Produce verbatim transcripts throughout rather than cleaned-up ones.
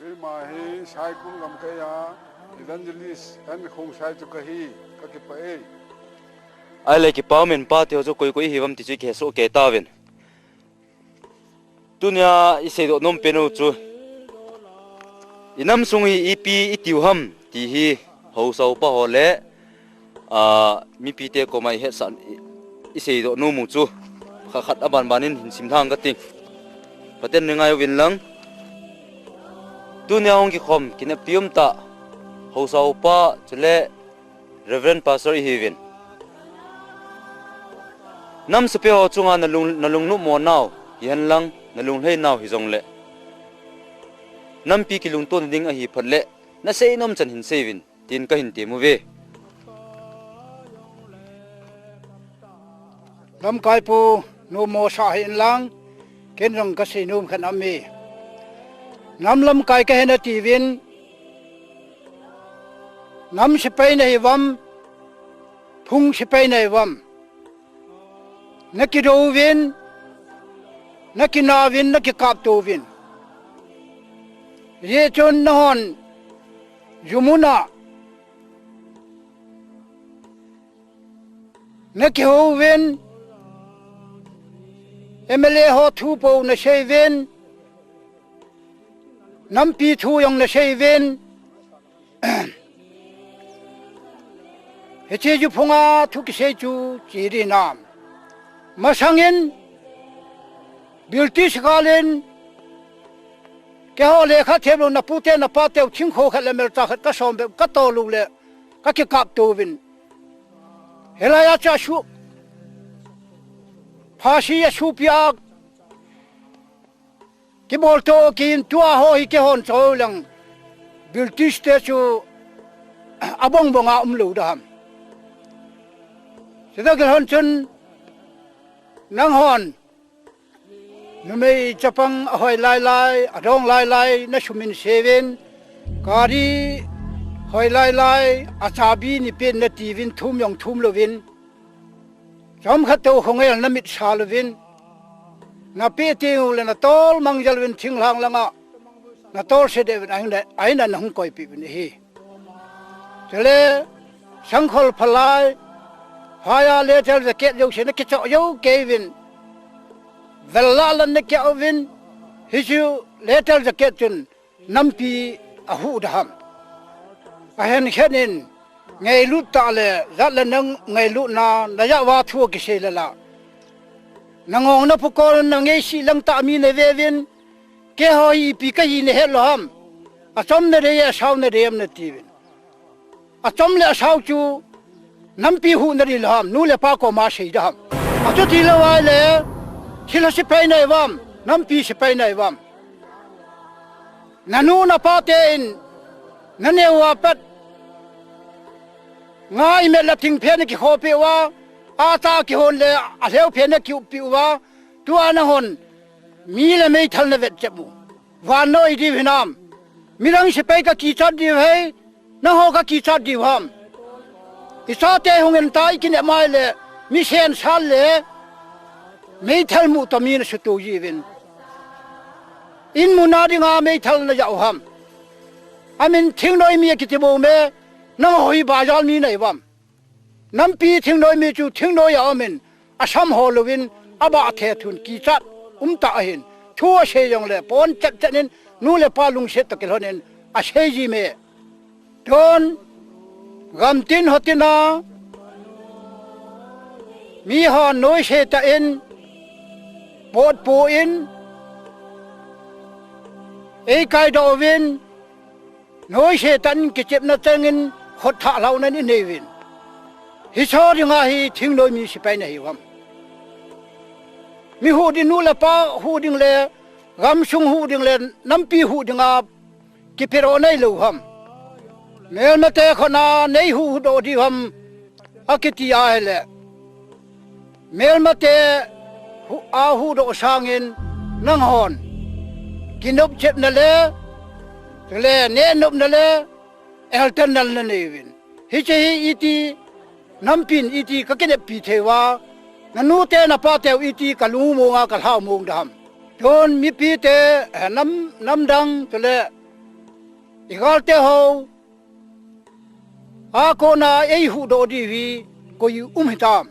Keima hi Saikul gamkai a evangelist N Khongsai chu kahi, kakipah e. Ahile kipah um in, pate ho chu koi koi ihiuvem ti chu ikihesoh kei tauvin. Tunia iseidoh nom pen u chu, inam sung hi ipi itiu ham ti hi haosa upa ho le, a, mipite koma ihetsah, i, iseidoh nom u chu khat khat aban ban in hin simlhang kating. Phaten neingai uvin lang. Tunia hung kikhom kineppi umtah haosa upa chule Reverend Pastor ihiuvin. Nam sepai ho chunga nalung, nalungnopmo nau hihen lang, nalunglhai nau hijongle, nampi kilungto nading ahi phat le, nasei nom chan hin seiuvin, tin kahin tem uve. Lamkaipu, nommo sah hih in lang, ken jong kasei nom khat aume. Nam lamkai kahi natiuvin, nam sepai nahiuvam, phung sepai nahiuvam. Nakidou uvin, nakinah uvin, nakikapto uvin. Hijeh chun nanghon, jumuna, nakihou uvin, M L A ho thu pou nasei uvin, nampi thu jong nasei uvin. Hiche ju phunga thu kisei chu chi ding ham. Masangin, British galin, keiho lekha them lou, napute napateu thingkho khat le melcha khat kasom bep, katol u le, kakikapto uvin. Hilai a chu asu, phasi asu pia, kibolto kin tua ho hi keihon choi lang, British te chu abongbong a umlou ding ham. Chuti kilhon chun nanghon, numei chapang ahoi lailai, adong lailai, nasumin seuvin, gari hoi lailai, achabi neipen natiuvin, thum jong thum louvin. Chomkhat tou khongel namit sal uvin, napeh teng uleh natol mangjal uvin thinglhang langa, natol se deh uvin, ahinla, ahinla nahung koipeh uvin ahi. Chule, sangkhol phalai, phaiya letter jacket jouse nakichoh jou kei uvin, vel lah lah nakiah uvin, hichu letter jacket chun, nampi ahuh ding ham. Ahen khen in, ngailut tah le, jat le nang ngailutna, najah uva thu kisei le la. Nangong naphukol nangaisih lang tah mi nave uvin, keiho hi ipi kahi nahet lou ham. Achom nadei, asao nadei em natiuvin. Achom le asao chu, nampi huhna ding lou ham, nu le pa koma sei ding ham. Achuti lou ahile, thilha sepai nahiuvam, nampi sepai nahiuvam. Nanu napa ten, naneo a pat, nga imet le thingphe nakikhopeh uva, acha kihon le alheo phe nakiuppeh uva, tua nanghon, mi le meithal navetchep u. Vannoi diu hinam. Midang sepai kakichat diu ahi, nangho kakichat diu ham. Ichate hung en ta ikinep mai le, mi sensal le, meithal mu toh mi nasuto jiuvin. In muna dinga meithal najah u ham. Amin thingnoi mi akiti bou me, nangho hi bazar mi nahiuvam. Nampi thingnoi mi chu thingnoi a umin, asam ho louvin, abah thethun kichat umtah ahin. Thu asei jongle, pon chet chet in, nu le pa lungset toh kilhon in, asei ji me. Tun, gamtin hotina, mihon noise tah in, potpo in, eikaidoh uvin, noise tah in kichepna chengin khut thah lhaunan inei uvin. Hicho dinga hi thingnoi mi sepai nahiuvam. Mi huh ding, nu le pa huh ding le, gamsung huh ding le, nampi huh dinga kipedoh nailou ham. Melmate khutna neihuh huhdoh diu ham akiti ahile. Melmate hu-, ahuhdoh sangin nanghon. Kinopchepna le, chule nehnopna le, eltennal nanei uvin. Hiche hi iti, nampin iti kakineppi thei uva, nanute napateu iti kalung monga kalhau mong ding ham. Tun mipite, eh, nam, namdang, chule I galte ho a kona eihuhdoh diu hi koi um hitam?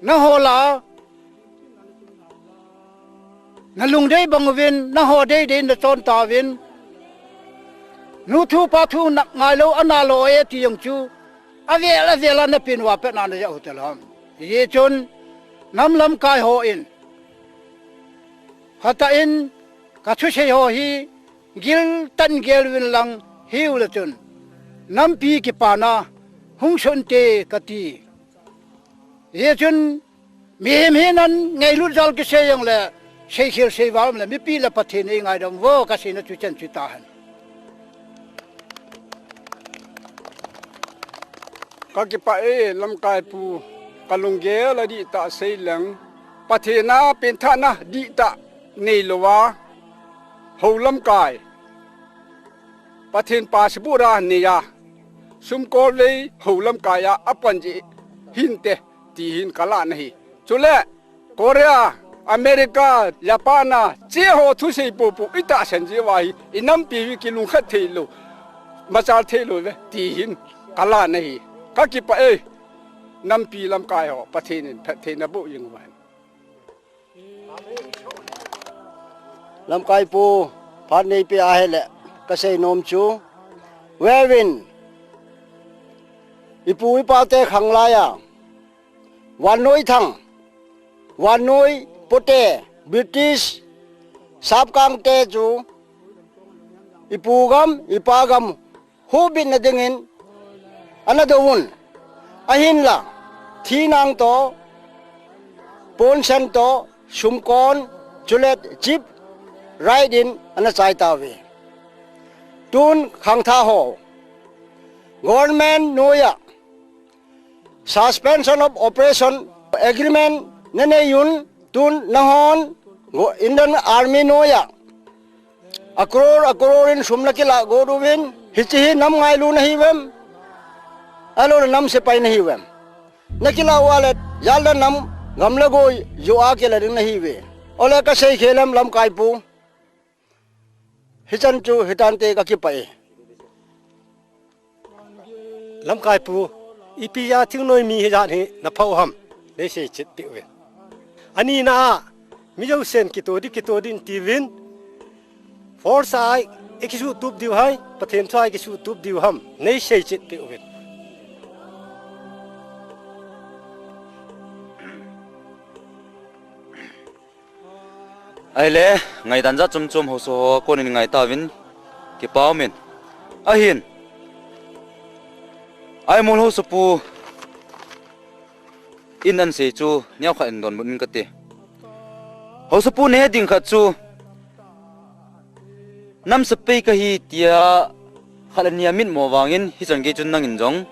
Naho la nalungdei bang uvin, naho deidei nachon tauvin, nu thu pa thu nak ngailou, ana lo e ti jong chu avel avel a napin uva pet na najah u talou ham? Hijeh chun nam lamkai hon phatah in kathusei ho hi giltah in gel uvin lang, hiu le chun nampi kipana hung sonte kati. Hijeh chun mihem hinan ngailut jal kisei jongle, seikhel seival um le mipi le Pathen eingaidam uvo, kaseina chu chan chu tahen. Kakipah e, lamkai pu, kalunggel adihtah seileng, Pathen a penthahna dihtah neilouva, hou lamkai, Pathen pa sabura neiya, sumkolvei hou lamkai a apan jeh hinte, ti hin kalah nahi. Chule Korea, America, Japan a cheho thusei popo itahsan jeh uva hi, inampi hi kilungkhat theilou, machal theilou ve, ti hin kalah nahi. Kakipah e, nampi lamkai ho, Pathen in phattheina boh jing uva hen. Lamkai pu, phat neipeh ahile, kasei nom chu, vevin, ipu ipate khanglai a, vannoi thang, vannoi pote, British sapkangte chu ipu gam, ipa gam hubitna dingin ana douvun. Ahinla, thinang toh, ponsan toh, sumkon, chule jeep ride in ana chai tauve. Tun khangthah ho, government noiya Suspension of Operation Agreement naneiyun, tun nanghon Indian Army noiya a crore, a crore in sum nakilah got uvin, hiche hi nam ngailu nahiuvem, ahilou le nam sepai nahiuvem? Nakilah uva le jal le nam, gam le gou joh a kilah ding nahiuve. Ole kasei khelem lamkai pu. Hichan chu hitante, kakipah e. Lamkai pu, ipi a thingnoi mi hijat hi naphah u ham, neisei chet peh uvin. Anina a, mi jousen kitoh ding, kitoh ding tiuvin, force a ikisuhtup diu ham, Pathen thu a ikisuhtup diu ham, neisei chet peh uvin. Ahile, ngaidan jat chom chom haosa ho a konin ngai tauvin, kipa umin. Ahin, Aimol haosapu in ahin sei chu neokhat in donbut in kate. Haosapu nahet ding khat chu, nam sepai kahi tia khat le ni a mitmo vangin, hichan gei chun nangin jong,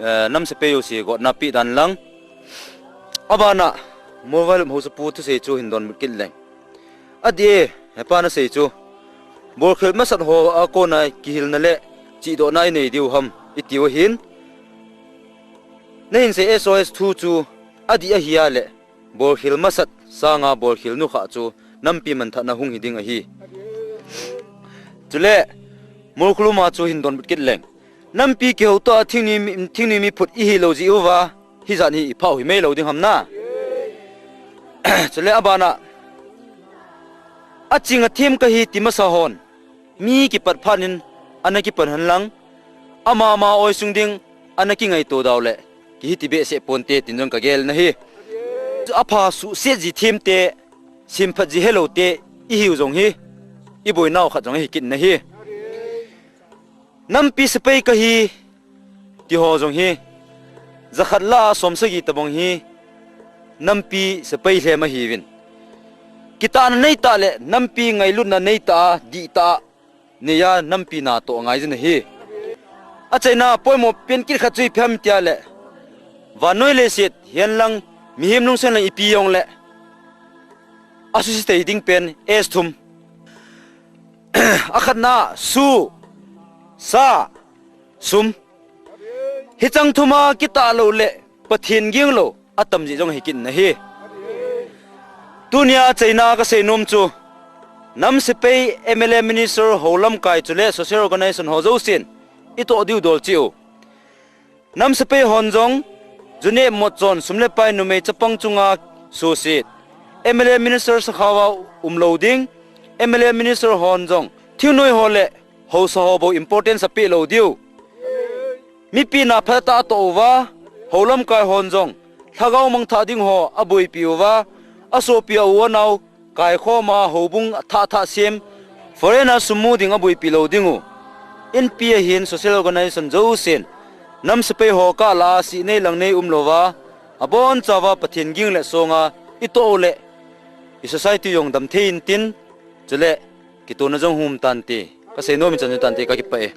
eh, nam sepai jouse gotna peh dan lang. Abana, Molvailhum haosapu thusei chu hin donbut kit leng. Adih e, hepa nasei chu, bolkhel masat ho a kona kihilna le chihdohna inei diu ham, itiu ahin. Nahin sei S O S thu chu, adih ahia le, bolkhel masat sanga bolkhel nukhah chu nampi manthahna hung hiding ahi. Chule, Molkhulum a chu hin donbut kit leng. Nampi kihoutoh a thingnoi mi, thingnoi mi phut ihilou jeh uva, hijat hi iphah u himeilou ding ham na. Chule abana, aching athem kahi ti masa hon, mi kipat phatnin ana kipan henlang, ama ama oisung ding ana kingaito dau le, kihiti behseh ponte tin jong kagel nahi. Apha suhset ji themte, semphat ji heloute ihiu jong hi, iboinau khat jong ahi kit nahi. Nampi sepai kahi, tiho jong hi, jakhat lah a somsagi tobang hi, nampi sepai lhem ahiuvin. Kitahna neitah le, nampi ngailutna neitah a, dihtah a, neiya nampi natoh angaijin ahi. Achaina poimo pen kit khat chu ipi ham tia le, vannoi leiset hihen lang, mihem lungsen lang ipi jongle, asuse thei ding pen S thum. Akhatna, su, sa, sum. Hicheng thum a kitah lou le, Pathen ging lou atam jeh jong ahi kit nahi. Tunia achaina kasei nom chu, Nam sepai, M L A, minister, hou lamkai chule social organization ho jousen itoh diu dol cheh u. Nam sepai hon jong, juneh motchon, sum le pai, numei chapang chunga suhset, M L A, minister sakhaova umlou ding. M L A, minister hon jong thingnoi ho le haosa ho bou importance apeh lou diu. Mipi na phatah a atoh uva, hou lamkai hon jong lhagao mangthah ding ho aboipi uva, asopi a u anao kaikhoma houbung athah thah sem, foreign a sum mu ding aboipi lou dingu. Inpi ahin social organization jousen nam sepai ho kah lah a sih nei lang nei umlouva, abonchauva Pathen ging le songa itoh uleh i society jong damthei intin, chule kitona jong hung um tante, kasei nom in chan tante, kakipah e.